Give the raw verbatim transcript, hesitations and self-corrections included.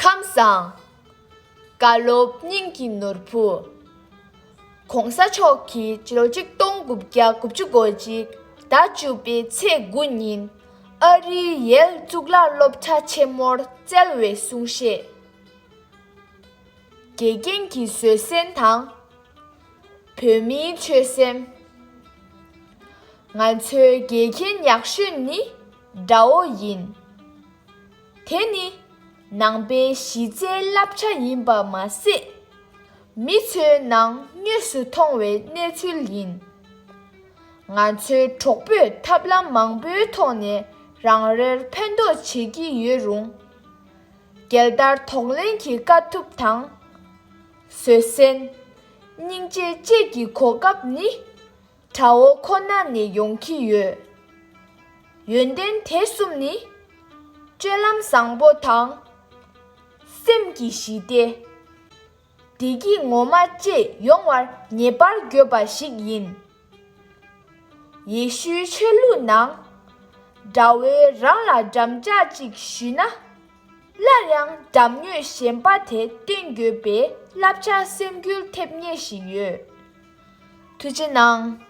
ཁམས་བཟང་། བཀའ་སློབ་སྙིང་གི་ནོར་བུ། ༸གོང་ས་མཆོག་གིས་ལོ་ཆིག་སྟོང་དགུ་བརྒྱ་དགུ་བཅུ་གོ་གཅིག་ཟླ་བཅུ་པའི་ཚེས་དགུ་ཉིན་ཨ་རིའི་ཡེལ་གཙུག་ལག་སློབ་གྲྭ་ཆེན་མོར་བསྩལ་བའི་གསུང་བཤད། དགེ་རྒན་གྱི་བཟོད་བསྲན་དང་། བོད་མིའི་ཆོད་སེམས། ང་ཚོའི་དགེ་རྒན་ཡག་ཤོས་ནི་དགྲ་བོ་ཡིན། དེ་ནི་ནང་པའི་གཞི་རྩའི་བསླབ་བྱ་ཡིན་པ་མ་ཟད། མི་ཚོའི་ནང་དངོས་སུ་མཐོང་བའི་གནས་ཚུལ་ཡིན། ང་ཚོའི་གྲོགས་པོས་ཐབས་ལམ་མང་པོའི་ཐོག་ནས་རང་རེར་ཕན་ཐོགས་བྱེད་ཀྱི་ཡོད་རུང་། རྒྱལ་དར་གདོང་ལེན་གྱི་དཀའ་ཐུབ་དང་། བཟོད་བསྲན། སྙིང་རྗེ་བཅས་ཀྱི་གོ་སྐབས་ནི་དགྲ་བོ་ཁོ་ན་ནས་ཡོང་གི་ཡོད། ཡོན་ཏན་དེ་གསུམ་ནི་སྤྱོད་ལམ་བཟང་པོ་དང་། སེམས་ཀྱི་ཞི་བདེ། བདེ་སྐྱིད་ངོ་མ་བཅས་ཡོང་བར་ངེས་པར་དགོས་པ་ཞིག་ཡིན། ཡེ་ཤུའི་ཆོས་ལུགས་ནང་། དགྲ་བོས་རང་ལ་འགྲམ་ལྕག་ཅིག་གཞུས་ན། སླར་ཡང་འགྲམ་ངོས་གཞན་པ་དེ་སྟོན་དགོས་པའི་བསླབ་བྱ་སེམས་འགུལ་ཐེབས་ངེས་ཤིག་ཡོད། ཐུགས་རྗེ་གནང་།